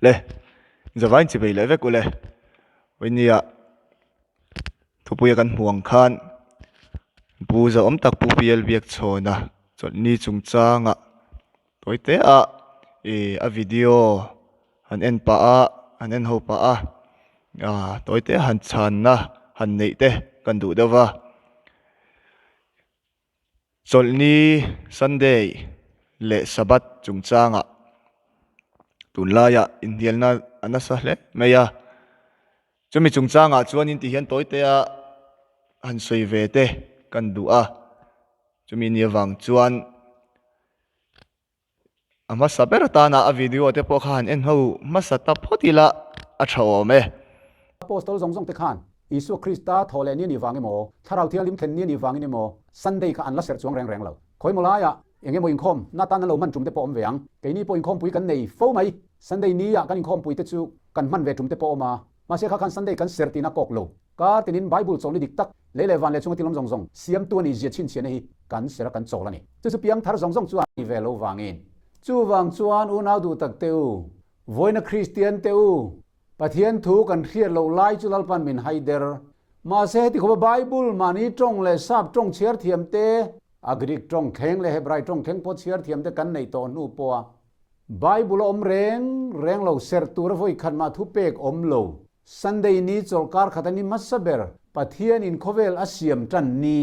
Le, zavain chibei leh vek ule. Vawinia thupuia kan hmuh ang khan Pu Zauhawm tak Pu PL Biakchhawna chawlhni chungchanga tawi te a ih a video han en pah a han en ho pah a ah tawi te han chhanna han neih te kan duh deuh va. Chawlhni Sunday leh Sabbath chungchangah tunlaiah inhnialna a nasa hle mai a, chumi chungchangah chuan in tihian tawitea han sawi ve te kan duh a, chumi ni avang chuan A hmasa ber atana a video te pawh kha han en ho hmasa ta phawt ila a tha awm e. Apostol zawng zawng te khan Isua Krista thaw leh ni a nih vang emaw, Thlarau Thianghlim thlen ni a nih vangin emaw Sunday kha an la serh chuang reng reng lo. Khawi maw laiah eng emaw inkhawm na tan an lo hman tum te pawh awm ve ang. Keini pawh inkhawmpui kan nei fo mai. Sunday ni ah kan inkhawmpui te chu kan hman ve tum te pawh awm a. Mahse kha khan Sunday kan serh tihna kawk lo. Kar tinin Bible chawlni dik tak, lei leh van leh chunga tilawm zawng zawng siamtu a nih zia chhinchhiahna hi kan serh a kan chawl a ni. Chu chu piang thar zawng zawng chuan ni ve lo vangin. Chuvang chuan unau duh tak te u, vawiina Kristian te u, Pathian thu kan hriat loh lai chu Lalpan min hai der. Mahse heti khawpa Bible mahni tawng leh sap tawng chhiar thiam te, a Greek tawng thleng leh Hebrai tawng thleng pawh chhiar thiam te kan neih tawh hnu pawha Bible a awm reng reng lo serh tura vawi khat mah thu pek awm lo. Sunday ni chawlhkar khat a ni hmasa ber, Pathian in khawvel a siam tan ni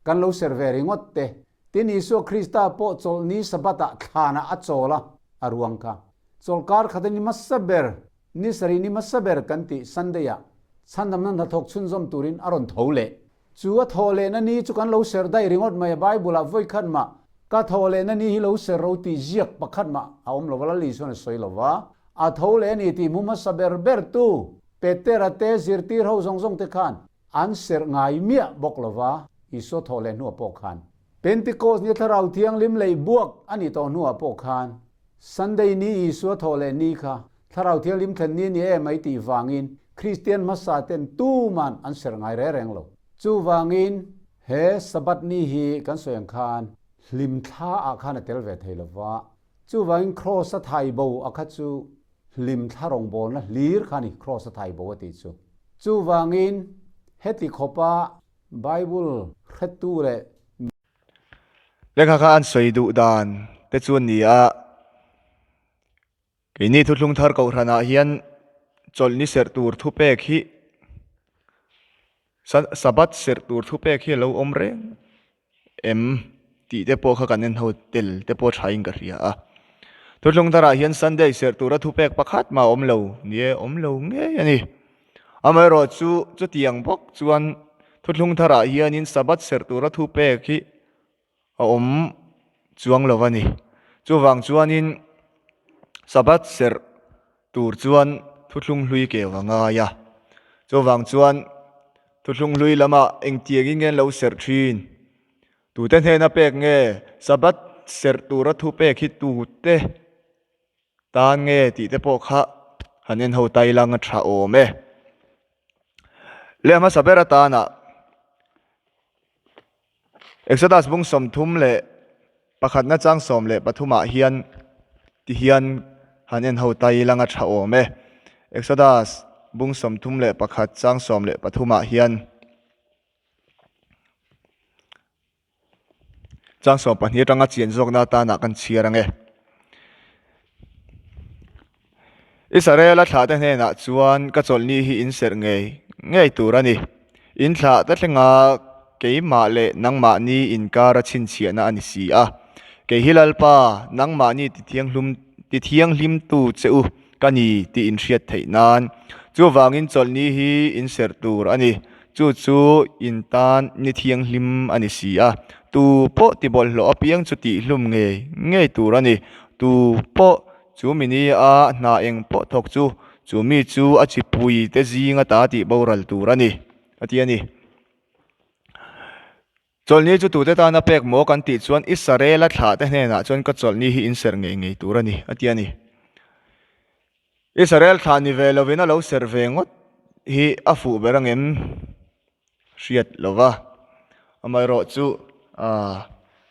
kan lo serh ve ringawt te. Tin Isua Krista pawh chawlhni Sabbath ah thlanah a chawl a, a ruang kha. Chawlhkar khat a ni hmasa ber, ni sarih ni hmasa ber kan tih Sunday ah chhandamna hnathawk chhunzawm turin a rawn tho leh. Chu a thawh lehna ni chu kan lo serh daih ringawt mai a, Bible ah vawi khat mah ka thawh lehna ni hi lo serh ro tih ziak pakhat mah a awm lo va, Lal Isuan a sawi lo va, a tho leh a ni tih hmu hmasa ber ber tu Petera te zirtir ho zawng zawng te khan an serh ngai miah bawk lo va, Isua thawh leh hnuah pawh khan. Pentecost ni Thlarau Thianghlim lei buak a nih tawh hnuah pawh khan Sunday ni Isua thawh leh ni kha Thlarau Thianghlim thlen ni a ni em ai tih vangin Kristian hmasa ten tuman an serh ngai reng reng lo. Chuvangin he Sabbath ni hi kan sawi ang khan hlimthla ah khan a tel ve thei lo va, chuvangin Kraws a thai bo a kha chu hlimthla rawngbawlna hlir kha a ni Kraws a thai bo a tih chu. Chuvangin heti khawpa Bible hretu leh. Lehkha kha an sawi duh dan te chu a ni a. Keini thuthlung thar kohhranah hian chawlhni serh tur thupek hi Sabbath serh tur thupek hi a lo awm reng em tih te pawh kha kan en ho tel te pawh thain ka hria a. Thuthlung tharah hian Sunday serh tura thupek pakhat mah a awm lo ni e, awm lo ngei a ni. Amaherawh chu chutiang bawk chuan thuthlung tharah hianin Sabbath serh tura thupek hi a awm chuang lo a ni. Chuvang chuanin Sabbath serh tur chuan thuthlung hlui keu a ngai a. Chuvang chuan thuthlung hlui lamah engtiangin nge an lo serh thin? Tute hnena pek nge Sabbath serh tura thu pek hi tute tan nge tih te pawh kha han en ho tai lang a tha awm e. Leh hmasa ber atana Exodus bung 31 chang 13 ah hian ti hian han en ho tai lang a tha awm e. Exodus bung 31 chang 13 ah hian Chang 12 atanga chian zawkna atana kan chhiar ang e. Israela thlahte hnenah chuan ka chawlhni hi in serh ngei ngei tur a ni. In thlahte thlenga keimah leh nangmahni inkara chhinchhiahna a ni si a. Kei hi Lalpa, nangmahni tithianghlum tithianghlimtu che u ka ni tih in hriat theih nan. Chuvangin chawlhni hi in serh tur a ni. Chu chu in tan ni thianghlim a ni si a, tu pawh ti bawlhhlawh apiang chu tihhlum ngei ngei tur a ni. Tu pawh chu mi ni a hna eng pawh thawk chu, chu mi chu a chipui te zing ata tih boral tur a ni, a ti a ni. Chawlhni chu tute tana pek maw kan tih chuan Israela thlahte hnenah chuan ka chawlhni hi in serh ngei ngei tur a ni, a ti a ni. Israel thlah ni ve lovin a lo serh ve ngawt hi a fuh ber angem hriat lo va, amaherawh chu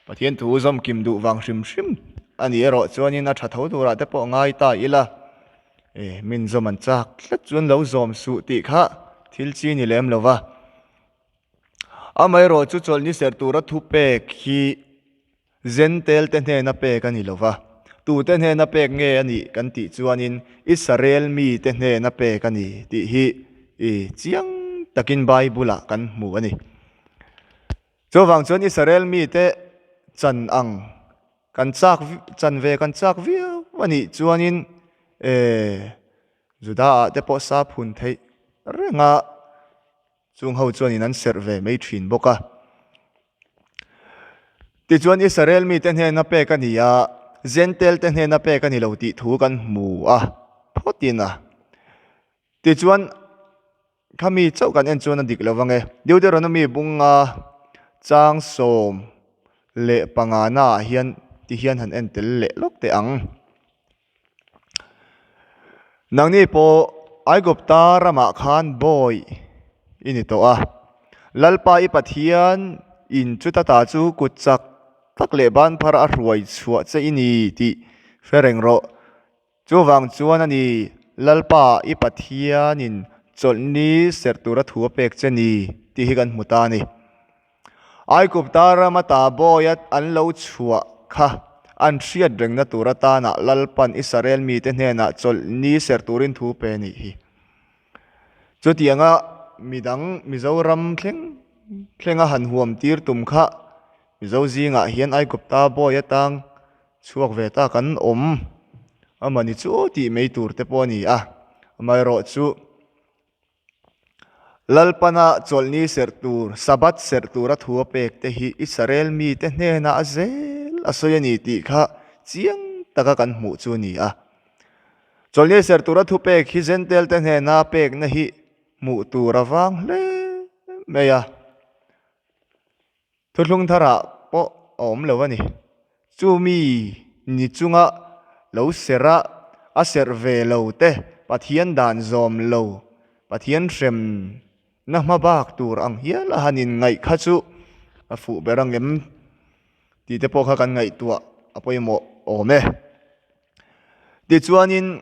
Pathian thu zawm kim duh vang hrim hrim a ni erawh chuanin a tha tho turah te pawh ngai ta ila. E, min zawm an chak tlat chuan lo zawm suh tih kha thil chi ni lem lo va. Amaherawh chu chawlhni serh tura thupek hi Zentel te hnena pek a ni lo va. Tute hnena pek nge a nih kan tih chuanin Israel mite hnena pek a ni tih hi i chiang takin Bible-ah kan hmu a ni. Chuvang chuan Israel mite chan ang kan chak chan ve kan chak viau a nih chuanin e Juda-ah te pawh sa phun theih reng a, chung ho chuanin an serh ve mai thin bawk a. Tichuan Israel mite hnena pek a ni a, Jentail te hnena pek a ni lo tih thu kan hmu a phawtin a. Tichuan Khami chauh kan en chuan a dik lo vang e. Deuteronomy bunga chang 15 naah hian ti hian han en tel leh lawk teh ang. Nangni pawh Aigupta ramah khan bawi i ni tawh a. Lalpa i Pathian in chuta ta chu kut chak tak leh ban phar a hruai chhuah che i ni tih hre reng rawh. Chuvang chuan a ni, Lalpa i Pathianin chawlhni serh tura thu a pek che ni tih hi kan hmu ta a ni. Aigupta rama ta bawia an lo chhuah kha an hriat rengna tur atana Lalpan Israel mite hnenah chawlhni serh turin thu pe a nih hi. Chutianga midang Mizoram thleng thlenga han huam tir tum kha Mizo zingah hian Aigupta bawi atang Chhuak ve ta kan awm a mani chu tih mai tur te pawh a ni a, amaherawh chu Lalpana chawlhni serh tur, Sabbath serh tura thu a pek te hi Israel mite hnenah a zel a sawi a ni tih kha chiang taka kan hmuh chu a ni a. Chawlhni serh tura thu pek hi Jentail te hnena pekna hi hmuh tur a vang hle mai a. Thuthlung tharah pawh a awm lo a ni. Chu mi ni chunga lo serh a, a serh ve lo te Pathian dan zawm lo, Pathian hremna hma bak tur ang hial a han inngaih kha chu a fuh ber ang em tih te pawh kha kan ngaihtuah a pawimawh awm e. Tichuanin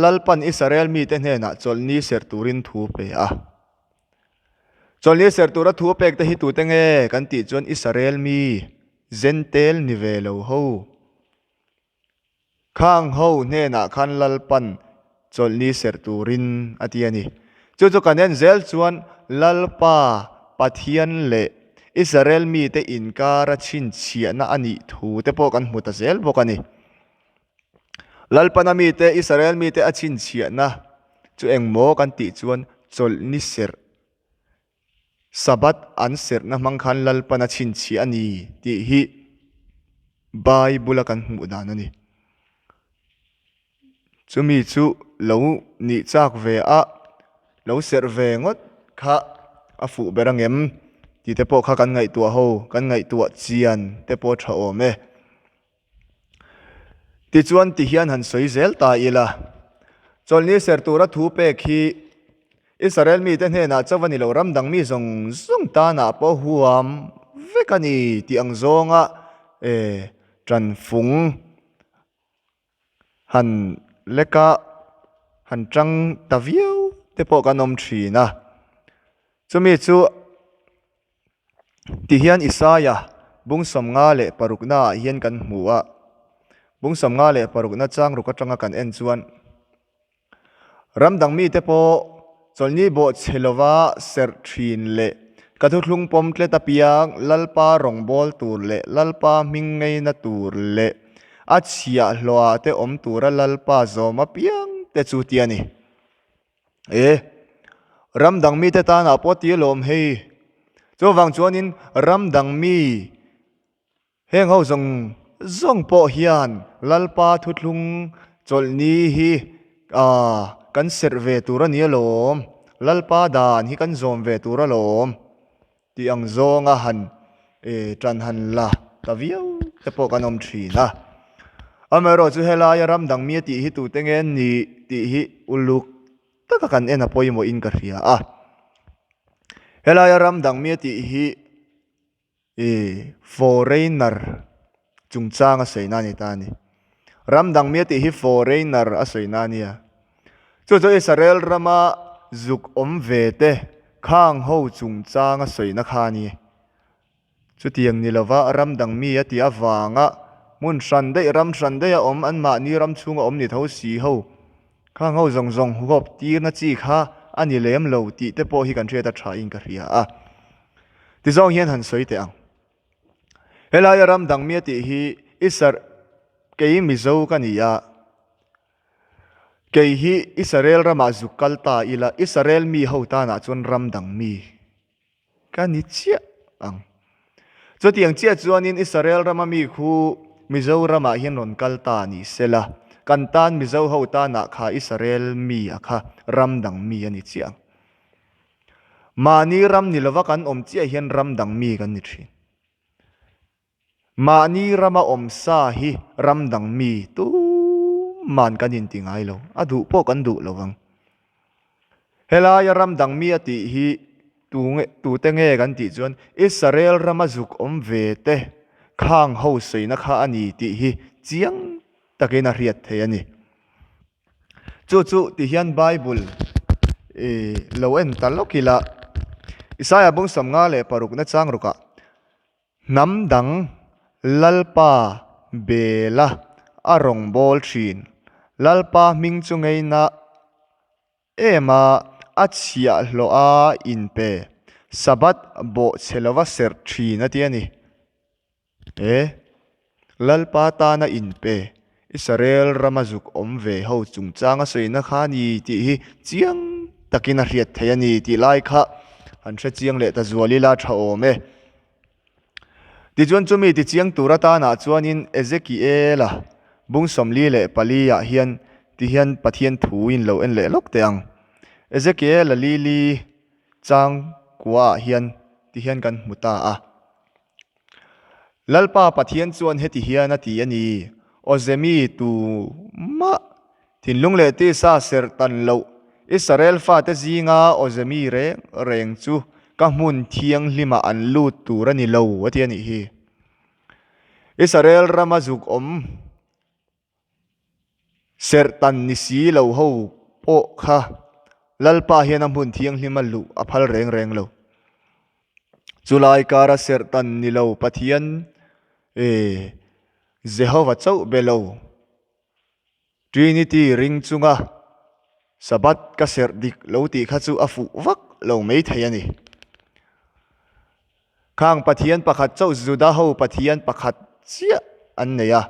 Lalpan Israel mite hnenah chawlhni serh turin thu pe a. Chawlhni serh tura thu a pek te hi tute nge kan tih chuan Israel mi Jentail ni ve lo ho. Khang ho hnenah khan Lalpan chawlhni serh turin a ti a ni. Chu chu kan en zel chuan Lalpa Pathian leh Israel mite inkara chhinchhiahna a nih thu te pawh kan hmu ta zel bawk a ni. Lalpana mite, Israel mite a chhinchhiahna chu engmaw kan tih chuan chawlhni serh, Sabbath an serhna hmang khan Lalpana chhinchhiah a ni tih hi Bible-a kan hmuh dan a ni. Chumi chu lo nih chak ve a, lo serh ve ngawt kha a fuh ber ang em tih te pawh kha kan ngaihtuah ho, kan ngaihtuah chian te pawh a tha awm e. Tichuan ti hian han sawi zel ta ila, Chawlhni serh tura thu pek hi Israel mite hnenah chauh a ni lo, ram dang mi zawng zawng tanah pawh huam vek a ni tih ang zawnga e tanfung han leka han tang ta viau te pawh kan awm thin a. Chumi chu. Tihian Isaia bung 56 naah hian kan hmu a, bung 56 na chang ruk atanga kan en chuan ram dang mite pawh chawlhni bawh chhe lova serh thin leh ka thuthlung pawm tlet apiang Lalpa rawngbâwl tur leh Lalpa hming ngeina tur leh a chhiahhlawhah te awm tura Lalpa zawm apiang te chu ti a ni. E, ram dang mite tanah pawh ti alawm hei. Chuvang chuanin ram dang mi heng ho zawng zawng pawh hian Lalpa thuthlung chawlhni hi ah kan serh ve tur a ni alawm, Lalpa dan hi kan zawm ve tur alawm tih ang zawnga han e tan han la ta viau te pawh kan awm thin a. Amaherawh chu helaia ram dang mi a tih hi tute nge ni tih hi uluk taka kan en a pawimawhin ka hria a. Helaia ram dang mi a tih hi e foreigner chungchang a sawi na a ni ta a ni. Ram dang mi a tih hi foreigner a sawi na a nia. Chu chu Israel rama zuk awm ve te khang ho chungchanga sawina kha a ni. Chutiang ni lova ram dang mi a tih avanga hmun hran daih ram hran daih a awm anmahni ram chhunga awm ni tho si ho khang ho zawng zawng huhawp tirna chi kha a ni lem lo tih te pawh hi kan hriat a tha in ka hria a. Tizawng hian han sawi teh ang. Helaia ram dang mi a tih hi Isar kei Mizo ka ni a, kei hi Israel ramah zuk kal ta ila Israel mi ho tanah chuan ram dang mi Ka ni chiah ang. Chutiang chiah chuanin Israel rama mi khu Mizoramah hian rawn kal ta ni sela, kan tan Mizo ho tanah kha Israel mi a kha ram dang mi a ni chiah ang. Mahni ram ni lova kan awm chiah hian ram dang mi kan ni thin. Mahni rama awm sa hi ram dang mi tuman kan inti ngai lo, a duh pawh kan duh lo vang. Helaia ram dang mi a tih hi tu nge tute nge kan tih chuan Israel rama zuk awm ve te khang ho sawina kha a ni tih hi chiang takin a hriat theih a ni. Chu chu ti hian Bible i lo en ta lawk ila Isaiah bung 56 na chang rukah Hnam dang Lalpa bela a rawn bawl thin. Lalpa hming chu ngeina em a, a chhiahhlawh a inpe. Sabbath bawhchhe lova serh thin a ti a ni. E, Lalpa tana inpe, Israel rama zuk awm ve ho chungchanga sawina kha a ni tih hi chiang takin a hriat theih a ni tih lai kha han hre chiang leh ta zual ila tha awm e. Tichuan chumi ti chiang tur atanah chuanin Ezekiela bung 44 ah hian ti hian Pathian thu in lo en leh lawk teh ang. Ezekiela lili chang kua ah hian ti hian kan hmu ta a. Lalpa Pathian chuan heti hian a ti a ni, Awzemi tu mah Thinlung leh tisa serh tan loh Israel fate zinga awzemi reng reng chu ka hmun thianghlimah an lut tur a ni lo, a ti a nih hi. Israel rama zuk awm serh tan ni si lo ho pawh kha Lalpa hian a hmun thianghlima luh a phal reng reng lo. Chulai kara serh tan ni lo Pathian e Jehova chauh be lo. Trinity ring chunga Sabbath ka serh dik lo tih kha chu a fuh vak lo mai thei a ni. Khang Pathian pakhat chauh Juda ho Pathian pakhat chiah an nei a,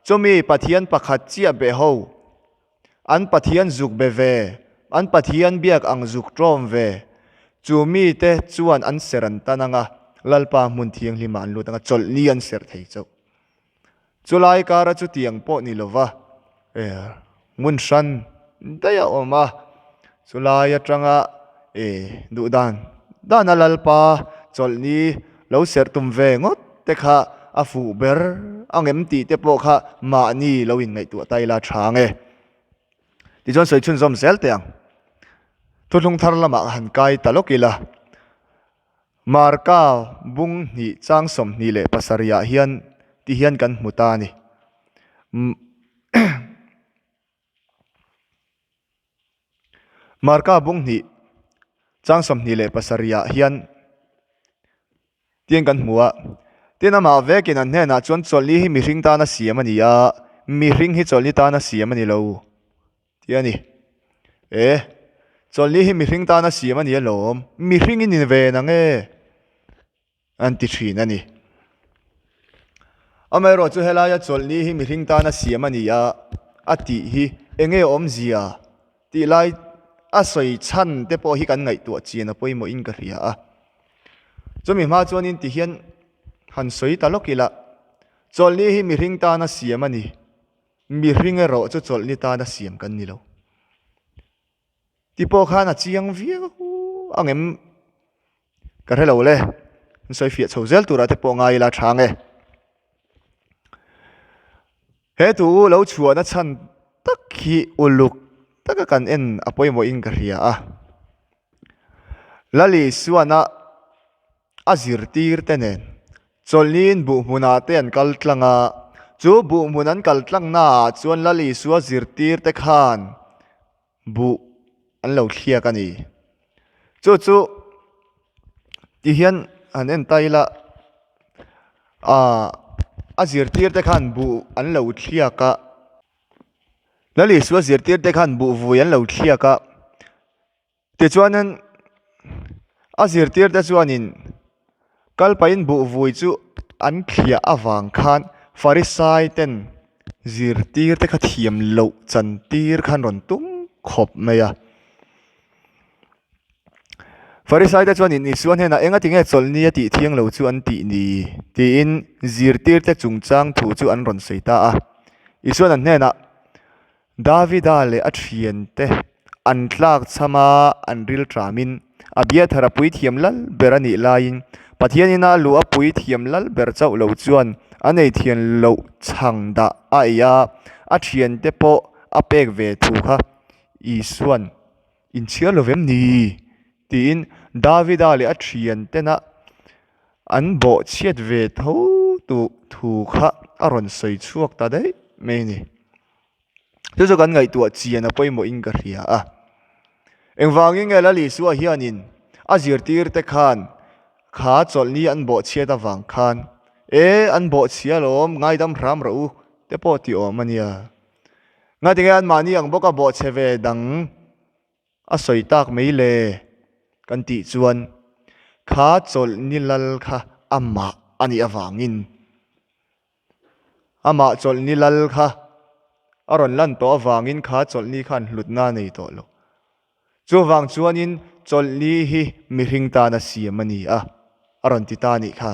chumi Pathian pakhat chiah be ho, an Pathian zuk be ve, an Pathian biak ang zuk tlawm ve, chu mite chuan an serh an tan anga Lalpa hmun thianghlimah an lut anga chawlhni an serh thei chauh. Chulai kara chutiang pawh ni lova hmun hran daih a awm a, chulai atanga duh dan dana Lalpa chawlhni lo serh tum ve ngawt te kha a fuh ber angem tih te pawh kha mahni lo inngaihtuah ta ila tha ang e. Tichuan sawi chhunzawm zel teh ang. Thuthlung thar lamah han kai ta lawk ila. Marka bung hnih chang 27 ah hian ti hian kan hmu ta a ni. Marka bung hnih chang 27 ah hian tiang kan hmu a, tin amah vekin an hnenah chuan chawlhni hi mihring tana siam a ni a, mihring hi chawlhni tana siam a ni lo. Tih a ni. E, chawlhni hi mihring tana siam a ni alawm, mihring i ni ve nang e, an ti thin a ni. Amaherawh chu helaia chawlhni hi mihring tana siam a ni a, a tih hi eng nge awmzia tih lai a sawi chhan te pawh hi kan ngaihtuah chian a pawimawhin ka hria a. Chumi hma chuanin ti hian han sawi ta lawk ila, chawlhni hi mihring tana siam a ni. Mihring erawh chu chawlhni tana siam kan ni lo. Ti pawh khan a chiang viau ang em? Ka hre lo le. An sawi fiah chho zel turah te pawh ngai ila tha ang e. He tu lo chhuahna chhan tak hi uluk taka kan en a pawimawhin ka hria a. Lali Suana A zirtir te nen chawlhniin buh hmunah te an kal tlang a, chu buh hmun an kal tlangnaah chuan Lal Isua zirtir te khan buh. an lo thliak a ni. Chu chu ti hian han en ta ila ah a zirtir te khan buh an lo thliak a, Lal Isua zirtir te khan buh vui an lo thliak a, tichuanin a zirtir te chuanin kal pahin buh vui chu an thliah avang khan Farisai ten zirtir te kha thiam loh chan tir khan rawn tum khawp mai a. Farisai te chuan in Isua hnenah eng a ti nge chawlhni a tih thiang lo chu an tih ni? tiin zirtirte chungchang thu chu an rawn sawi ta a. Isua'n an hnenah, Davida leh a thiante an tlak chham a, an ril ṭamin Abiathar a puithiam lal ber a nih laiin Pathian ina a luh a puithiam lal ber chauh lo chuan a nei thian loh chhang dah a ei a, a thiante pawh a pek ve thu kha Isua'n Inchhiar lo vem ni? tiin Davida leh a thiantena an bawhchhiat ve tho tu thu kha a rawn sawi chhuak ta daih mai a ni. Chu chu kan ngaihtuah chian a pawimawhin ka hria a. Engvangin nge Lal Isua hianin a zirtirte khan kha chawlhni an bawhchhiat avang khan, E, an bawhchhia alawm, ngaidam hram rawh u, te pawh ti awm a nia. Ngatinge anmahni ang bawka bawhchhe ve dang a sawi tak mai le? Kan tih chuan kha chawlhni lal kha amah a nih avangin amah chawlhni lal kha a rawn lan tawh avangin kha chawlhni khan hlutna a nei tawh lo. Chuvang chuanin chawlhni hi mihring tana siam a ni a, a rawn ti ta a nih kha.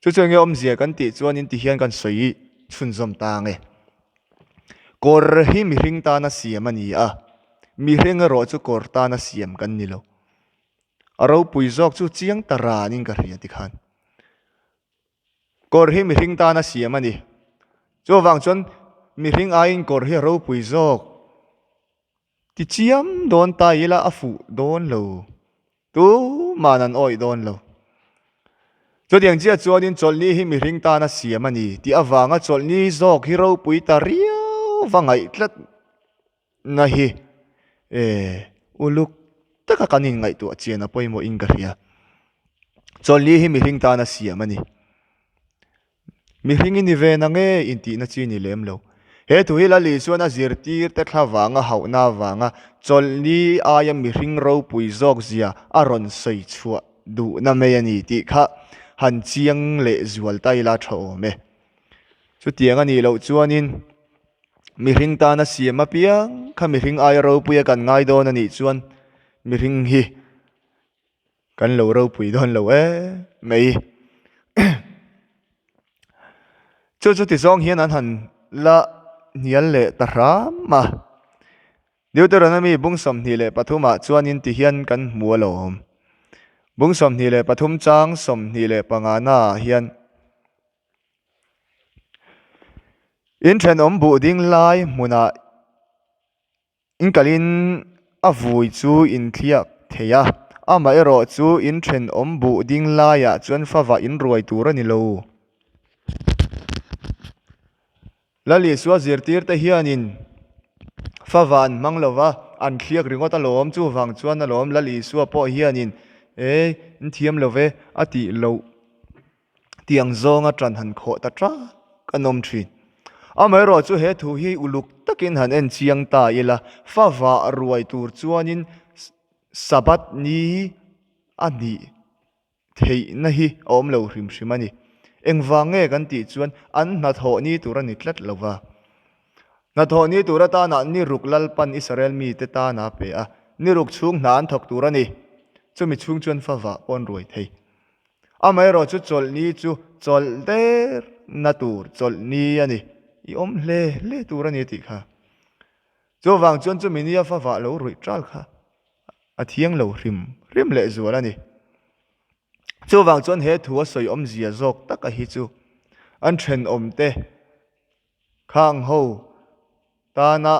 Chu chu enge awmzia kan tih chuanin ti hian kan sawi chhunzawm ta ang e. Kawr hi mihring tana siam a ni a, mihring erawh chu kawr tana siam kan ni lo. A ropui zawk chu chiang ta ranin ka hria tikhan. Kawr hi mihring tana siam a ni. Chuvang chuan mihring aiin kawr hi a ropui zawk. Tichiam dawn ta ila a fuh dawn lo. Tuman an awih dawn lo. Chutiang chiah chuanin chawlhni hi mihring tana siam a ni tih avanga chawlhni zawk hi ropui ta riau va ngaih tlat na hi e uluk taka kan inngaihtuah chian a pawimawhin ka hria. Chawlhni hi mihring tana siam a ni. Mihring i ni ve na nge intihna chi ni lem lo. He thu hi Lali chuan a zirtirte thla vanga hauhna avanga chawlhni aia mihring ropui zawk zia a rawn sawi chhuah duhna mai a ni tih kha han chiang leh zual ta ila tha awm e. Chutiang a nih loh chuanin mihring tana siam apiang kha mihring aia ropuia kan ngai dawn a nih chuan mihring hi Kan lo ropui dawn lo e mai. Chu chu ti zawng hian an han la hnial leh ta hram a. Deuteronomy bung 23 ah chuanin ti hian kan hmu alawm. Bung 23 chang 25 na ah hian In thenawm buh ding lai hmunah In kalin a vui chu in thliak thei a, amaherawh chu in thenawm buh ding laiah chuan favah in ruai tur a ni lo. Lal Isua zirtirte hianin favah an hmang lo va, an thliak ringawt alawm, chuvang chuan alawm Lal Isua pawh hianin e, in thiam lo ve a tih loh. Tiang zawnga ṭan han khawh ta ṭak an awm ṭhin. Amaherawh chu he thu hi uluk takin han en chiang ta ila, fa vah ruai tur chuanin Sabbath ni a nih theihna hi a awm lo hrim hrim a ni. Engvang nge kan tih chuan an hnathawh ni tur a ni tlat lo va. Hnathawh ni tur atana ni ruk Lalpan Israel mite tana a pe a, ni ruk chhung hna an thawk tur a ni. Chumi chhung chuan fa vah pawh an ruai thei. Amaherawh chu chawlhni chu chawlh der na tur chawlhni a ni, i awm hle hle tur a ni tih kha. Chuvang chuan chumi nia fa vah lo ruih ṭal kha a thiang lo hrim hrim leh zual a ni. Chuvang chuan he thu a sawi awmzia zawk taka hi chu an ṭhenawmte Khang ho tana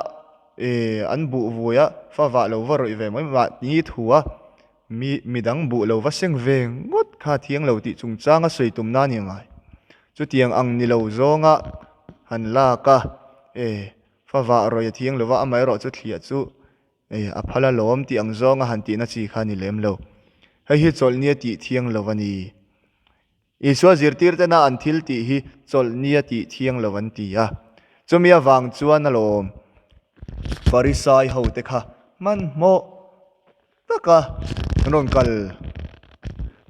an buh vui a, fa vah lo va rawih ve mai mah ni thu a, mi midang buh lo va seng ve ngawt kha thiang lo tih chungchanga sawi tum na ni ngai. Chutiang ang ni lo zawnga han lak a, fa vah rawih a thiang lo va, amaherawh chu thliah chu. Ei, a phal alawm tih ang zawnga han tihna chi kha a ni lem lo. Hei hi chawlhni a tih thiang lo a ni. Isua zirtir tena an thil tih hi chawlhni a tih thiang lo an ti a. Chumi avang chuan alawm Farisai hote kha hmanhmawh taka an rawn kal.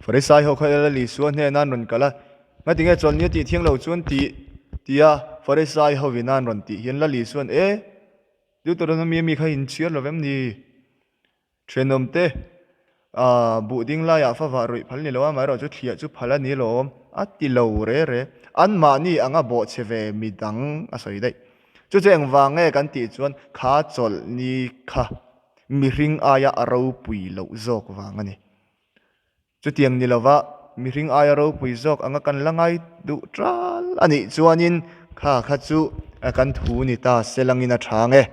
Farisai ho kha Lal Isua hnena an rawn kal a, Ngatinge chawlhni a tih thiang lo chuan tih tia Farisai hovina an rawn tih hian Lal Isua'n E! Deuteronomy ami kha inchhiar lo vem ni? Thenawmte, Aaa, buh ding laiah fa vah ruih phal ni lo a, amaherawh chu thliah chu phal a ni lawm, a ti lo re re. Anmahni anga bawhchhe ve mi dang a sawi daih. Chu chu engvang nge kan tih chuan kha chawlhni kha mihring aia a ropui loh zawk vang a ni. Chutiang ni lova mihring aia ropui zawk anga kan la ngai duh ṭal a nih chuanin kha kha chu kan thu ni ta se langin a ṭha ang e.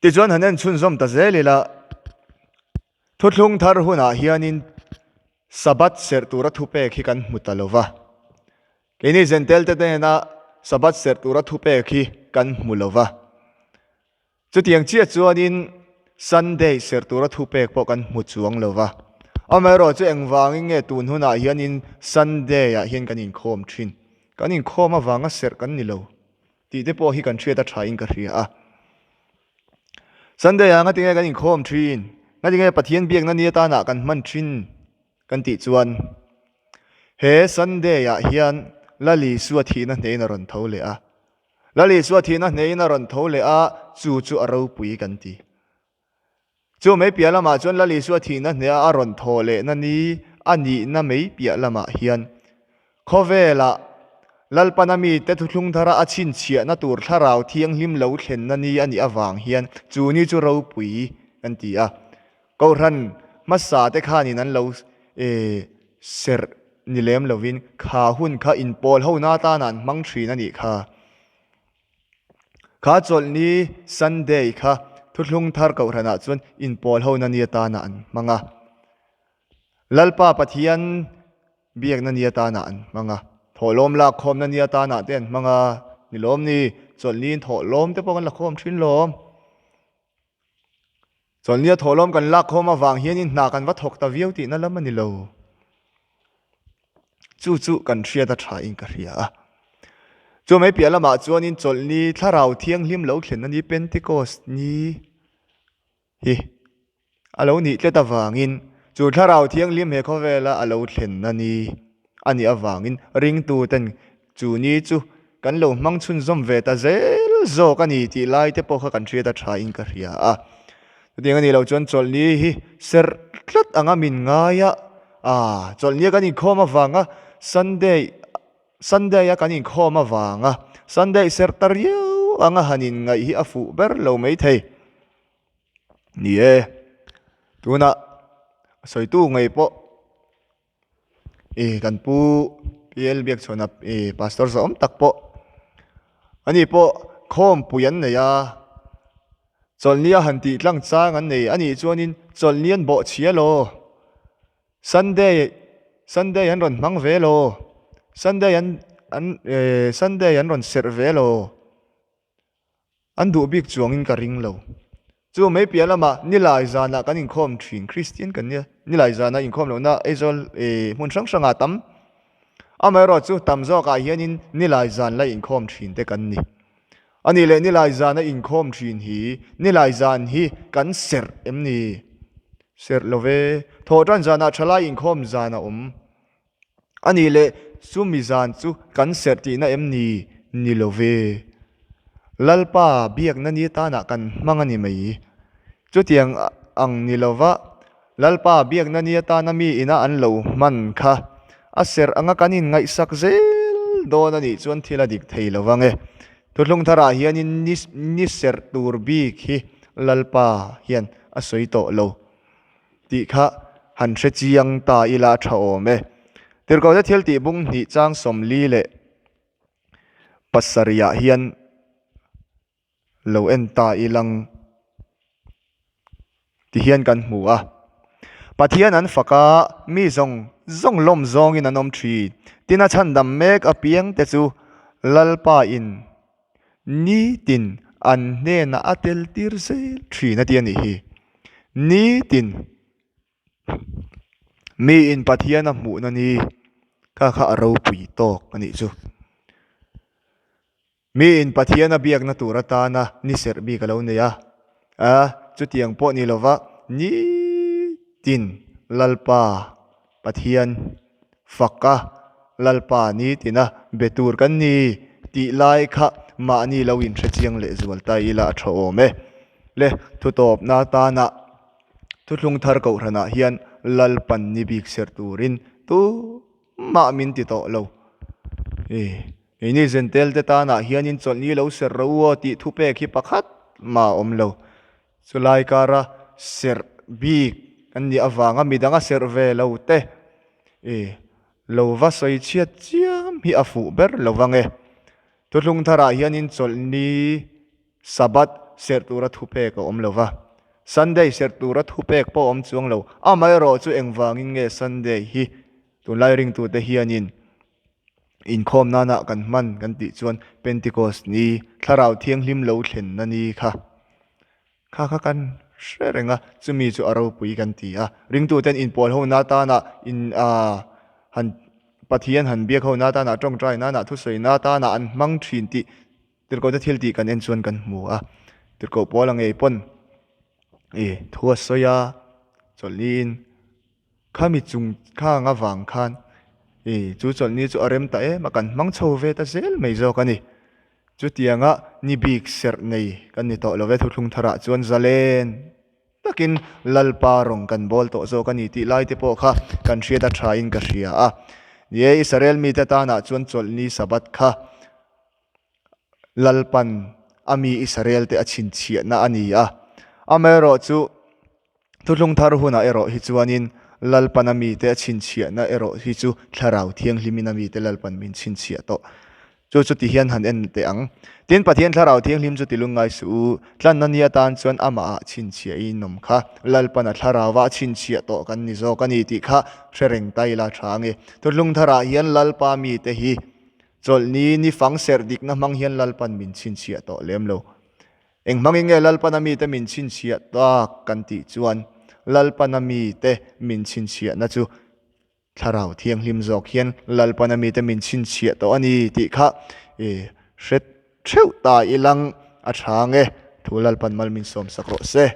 Tichuan han en chhunzawm ta zel ila, thuthlung thar hunah hianin Sabbath serh tura thupek hi kan hmu ta lova, keini Zentelte hnena Sabbath serh tura thupek hi kan hmu lova. Chutiang chiah chuanin Sunday serh tura thupek pawh kan hmu chuang lo va. Amaherawh chu engvangin nge tun hunah hianin Sunday-ah hian kan inkhawm thin? Kan inkhawm avanga serh kan ni lo tih te pawh hi kan hriat a thain ka hria a. Sunday-ah ngatinge kan inkhawm thin? Ngatinge Pathian biakna ni atana kan hman thin kan tih chuan he Sunday-ah hian Lal Isua thihna hnehin a rawn tho leh a. Lal Isua thihna hnehin a rawn tho leh a, chu chu a ropui kan ti. Chu mai piah lamah chuan Lal Isua thihna hneha a rawn thaw lehna ni a nihna mai piah lamah hian khawvelah Lalpana mite thuthlung thara a chhinchhiahna tur thlarau thianghlim lo thlenna ni a nih avang hian chu ni chu ropui kan ti a. Kohhran hmasa te khanin an lo serh ni lem lovin kha hun kha inpawl hona atana an hmang thin a nih kha. Kha chawlhni Sunday kha thuthlung thar kohhranah chuan inpawl hona ni atana an hmang a. Lalpa Pathian biakna ni atana an hmang a. Thawhlawm lakkhawmna ni atana te an hmang a ni lawm ni? Chawlhniin thawhlawm te pawh kan la khawm thin lawm. Chawlhnia thawhlawm kan lak khawm avang hianin hna kan va thawk ta viau tihna lam a ni lo. Chu chu kan hriat a thain ka hria a. Chu mai piah lamah chuanin chawlhni thlarau thianghlim lo thlen a ni Pentecost ni hi a lo nih tlet avangin chu thlarau thianghlim he khawvela a lo thlen a ni a nih avangin ringtuten Chu ni chu kan lo hmang chhunzawm ve ta zel zawk a ni tih lai te pawh kha kan hriat a tha in ka hria a. Chutiang a nih loh chuan chawlhni hi serh tlat anga min ngai a, ah chawlhni a kan inkhawm avanga Sunday Sunday a kan inkhawm avanga Sunday serh ta riau anga han inngaih hi a fuh ber lo maithei. Ni e, tunah sawitu ngei pawh. Ih kan pu PL Biakchhuana ih pastor zawhawm tak pawh ani pawh khawmpui an nei a chawlhni a han tih tlang chang an nei anih chuanin chawlhni an bawh chhia law Sunday Sunday an rawn hmang ve law Sunday an an eh Sunday an rawn serh ve law. An duh bik chuangin ka ring lo. Chu mai piah lamah Nilai zanah kan inkhawm thin, Kristian kan nia, Nilai zana inkhawm lohna Aizawl hmun hrang hrangah tam. Amaherawh chu tam zawkah hianin Nilai zan la inkhawm thin te kan ni. A nih leh Nilai zana inkhawm thin hi Nilai zan hi kan serh em ni? Serh lo ve. Thawhtan zanah thalai inkhawm zan a awm. A nih leh chumi zan chu kan serh tihna em ni? Ni lo ve. Lalpa biakna ni tanah kan hmang a ni mai. Chutiang ang ni lova Lalpa biakna ni atana mi ina an lo hman kha a serh anga kan inngaihsak zel dawn a nih chuan thil a dik thei lo vang e. Thuthlung tharah hianin ni serh tur bik hi Lalpa hian a sawi tawh lo. Tih kha han hre chiang ta ila a tha awm e. Tirhkohte thil tih bung hnih chang 40 leh 7 ah hian lo en ta ilang ti hian kan hmu a. Pathian an fak a, mi zawng zawng lawm zawngin an awm thin. Tin a chhandam mek apiang te chu Lalpa in nitin an hnenah a tel tir zel thin a ti a nih hi. Nitin miin Pathian a hmuhna ni kha kha a ropui tawk a nih chu. Miin Pathian a biakna tur atana ni serh bik a lo nei a, a chutiang pawh ni lova nitin Lalpa Pathian fak a, Lalpa nitina be tur kan ni tih lai kha mahni lo inhre chiang leh zual ta ila a tha awm e. Le thutawpna atana thuthlung thar kohhranah hian Lalpan ni bik serh turin tumah min ti tawh lo. Keini Zentel te tanah hianin chawlhni lo serh ro u aw tih thupek hi pakhat mah a awm lo. Chulai kara serh bik an nih avanga midanga serh ve lo te i lo va sawi chhiat chiam hi a fuh ber lo vang e. Thuthlung tharah hianin chawlhni Sabbath serh tura thupek a awm lo va, Sunday serh tura thupek pawh a awm chuang lo. Amaherawh chu engvangin nge Sunday hi tunlai ringtute hianin Inkhawm nana kan hman kan tih chuan Pentecost ni, Thlarau Thianghlim lo thlenna ni kha kha kha kan hre reng a, chumi chu a ropui kan ti a. Ringtuten inpawl ho na tana in ah han Pathian han biak ho na tana tawngtai nana thusawi na tana an hmang thin tih Tirhkohte thil tih kan en chuan kan hmu a. Tirhkoh Paula ngei pawn i thu a sawi a, chawlhniin Khami chung khang avang khan i chu chawlhni chu a rem ta em a, kan hmang chho ve ta zel mai zawk a ni. Chutianga ni bik serh nei kan ni tawh lo ve, thuthlung tharah chuan zalen takin Lalpa rawng kan bawl tawh zawk a ni tih lai te pawh kha kan hriat a thain ka hria a. Ni e, Israel mite tanah chuan chawlhni Sabbath kha Lalpan a mi Israel te a chhinchhiahna a ni a. Amaherawhchu Thuthlung thar hunah erawh hi chuanin Lalpan a mite a chhinchhiahna erawh hi chu Thlarau Thianghlimin a mite Lalpan min chhinchhiah tawh. Chu chu ti hian han en teh ang. Tin, Pathian Thlarau Thianghlim chu ti lungngai suh u, tlanna ni atan chuan amahah chhinchhiahin awm kha Lalpan a Thlarauva a chhinchhiah tawh kan ni zawk a ni tih kha hre reng ta ila tha ange. Thuthlung tharah hian Lalpa mite hi chawlhni ni fang serh dikna hmang hian Lalpan min chhinchhiah tawh lem lo. Eng hmangin nge Lalpana mite min chhinchhiah tak kan tih chuan Lalpana mite min chhinchhiahna chu Thlarau Thianghlim zawk hian Lalpana mite min chhinchhiah tawh a ni tih kha i hre theuh ta ilang a tha nge thu Lalpan mal min sawmsak rawh se.